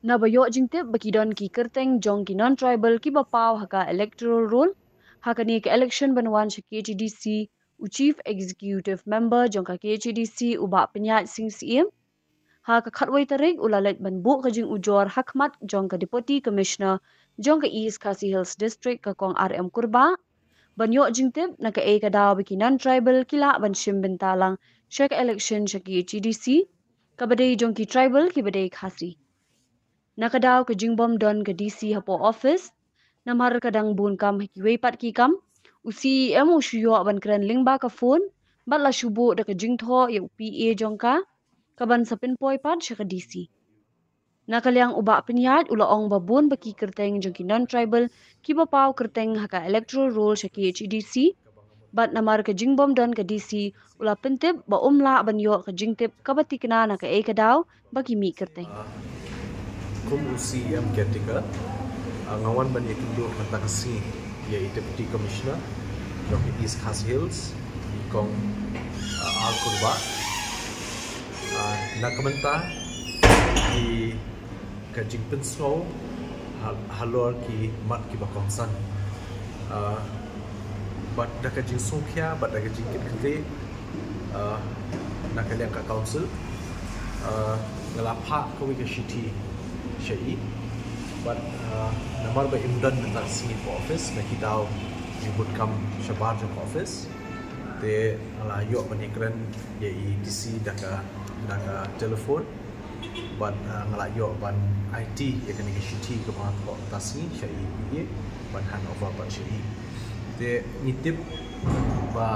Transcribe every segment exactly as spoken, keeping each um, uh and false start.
Naba ïoh jingtip ba ki don ki kyrteng jong ki non-tribal kiba paw ha ka electoral roll, ha kane ka election ban wan sha K H A D C, u Chief Executive Member jong ka K H A D C, u Bah Pynïaid Sing Syiem, ha ka khatwei tarik u la leit ban buh ka jingujor ha khmat jong ka Deputy Commissioner jong ka East Khasi Hills District, ka Kong R M Kurbah, ban ïoh jingtip na kaei ka daw ba ki non-tribal ki lah ban shim bynta lang sha ka election sha K H A D C, kaba dei jong ki tribal kiba dei Khasi. Na ka daw ka jingbym don ka D C hapoh office, namar ka dang bun kam ha kiwei pat ki kam, u C E M u shu ïoh ban kren lyngba ka phone bad la shu buh da ka jingthoh ïa u P A jong ka, kaban sa pynpoi pat sha ka D C. Na ka liang u Bah Pynïaid u la ong ba bun ba ki kyrteng jong ki non-tribal kiba paw kyrteng ha ka electoral roll sha K H A D C, bad namar ka jingbym don ka D C u la pyntip ba um lah ban ïoh ka jingtip kaba tikna na kaei ka daw ba ki mih kyrteng. Kum u C E M caretaker, ah, nga wan ban ïakynduh mynta ka sngi ïa i Deputy Commissioner jong ka East Khasi Hills, i Kong, ah, R Kurbah. Ah, na ka bynta i ka jingpynsngew ha-, halor ki mat kiba kongsan. Ah, bad da ka jingsngewkhia, bad da ka jingkitkhlieh, ah, na ka liang ka council, ah, nga la phah kawei ka shithi sha i. Bad, ah, namar ba im don mynta ka sngi hapoh office, na ki daw jingbutkam shabar jong ka office. Te nga la ïoh ban ïakren ïa i D C da ka, da ka telephone. Bad, ah, nga la ïoh ban aiti ïa kane ka shithi kaba nga thoh mynta ka sngi sha i, i ban hand over pat sha i. Te ngi tip ba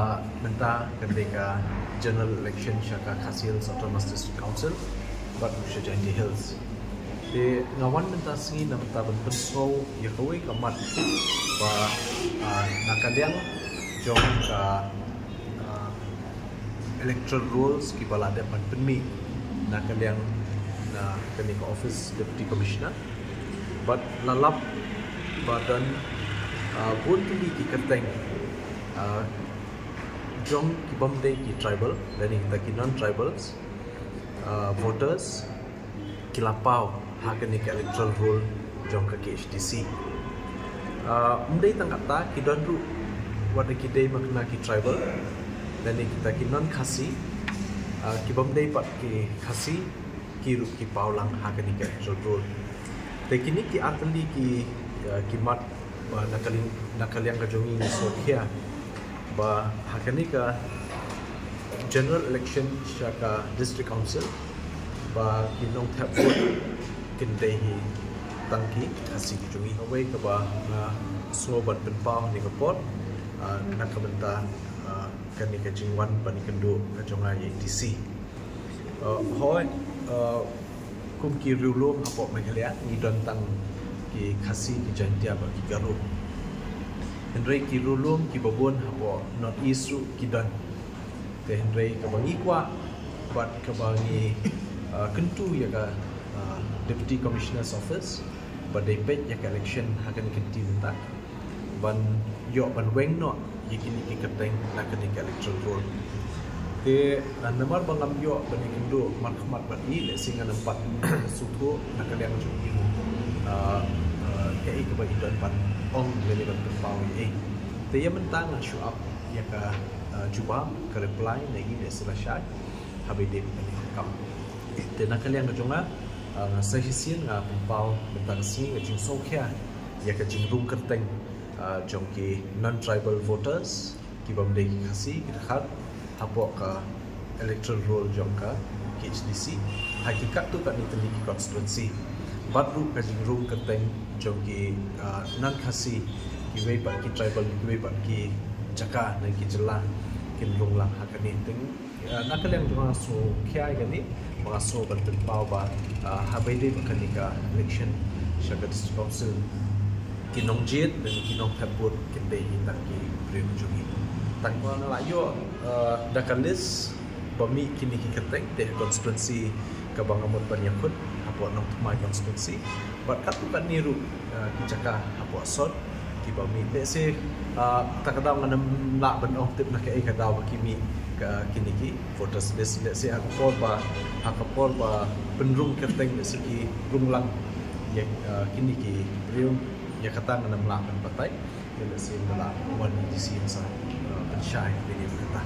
mynta ka dei ka general election sha ka Khasi Hills Autonomous District Council bad sha Jaintia Hills. Te nga wan mynta ka sngi na bynta ban pynsngew ïa kawei ka mat ba, ah, na ka liang jong ka, ah, electoral rolls kiba la dep ban pynmih na ka liang, na kane ka office Deputy Commissioner. Bad la lap ba don, ah, bun tylli ki kyrteng, ah, jong kibym dei ki tribal lane kita ki non-tribals, ah, voters, ki la paw ha kane ka electoral roll jong ka K H A D C. Ah, ym dei tang katta, ki don ruh wat da ki dei ma kane ki tribal lane kita ki non-Khasi, ah, kibym dei pat ki Khasi, ki ruh ki paw lang ha kane ka electoral roll. Te kine ki ar tylli ki, ah, ki mat ba na ka liang, na ka liang ka jong ngi ngi sngewkhia ba ha kane ka general election sha ka District Council ba ki nongthep vote kin dei hi tang ki Khasi ki jong ngi. Kawei kaba nga sngew ban pynpaw ha kane ka por, ah, na ka bynta, ah, kane ka jingwan ban ïakynduh ka jong nga ïa i D C. Uh, hooid, uh, kum ki riewlum hapoh Meghalaya ngi don tang ki Khasi, ki Jaintia bad ki Garo. Hynrei ki riewlum kiba bun hapoh North East ruh ki don. Te hynrei kaba ngi kwah bad kaba ngi, uh, kyntu ïa ka, uh, Deputy Commissioner's Office ba dei peit ïa ka election ha kane ka kynti mynta ban ïoh ban weng noh ïa kine ki kyrteng na kane ka electoral roll. Te, ah, namar ba ngam ïoh ban ïakynduh markhmat bad i, lehse ngan ym pat sngewthuh na ka liang jong i, ah, ah, kaei kaba i don ban ong lane ban pynpaw ïa i. Te ïa mynta ngan shu ap ïa ka, ah, jubab, ka reply na i, lehse lashai haba i dei ban ïakynduh. Te na ka liang ka jong nga, ah, sa shisien nga pynpaw mynta ka sngi ka jingsngewkhia ïa ka jingrung kyrteng, ah, jong ki non-tribal voters, kibym dei ki Khasi, ki dkhar hapoh ka electoral roll jong ka K H A D C ha ki katto katne tylli ki constituency. Bad ruh ka jingrung kyrteng jong ki, ah, non-Khasi, kiwei pat ki tribal, kiwei pat ki jaka ne ki jylla kin rung lang ha kane. Te, ah, na ka liang jong nga sngewkhia ïa kane, ba nga sngew ban pynpaw ba, ah, haba ïadei bad kane ka election sha ka District Council, ki nongjied lane ki nongthep vote kin dei hi tang ki briew jong ngi. Tang ba nga la ïoh, ah, da ka list ba mih kine ki kyrteng, te constituency kaba nga mut ban ïakhun hapoh Nongthymmai constituency. Bad katto katne ruh, ah, ki jaka hapoh sor, Kiba mih, let's say, ah, ta ka daw ngan ym lah ban ong tip na kaei ka daw ba ki mih ka, kine ki voters list, let's say ha ka por ba, ha ka por ba pynrung kyrteng, let's say ki rung lang ïa, ah, kine ki briew, ïa kata ngan ym lah ban batai. Let's say ba la wan D C sa, ah, pynshai ïa kata.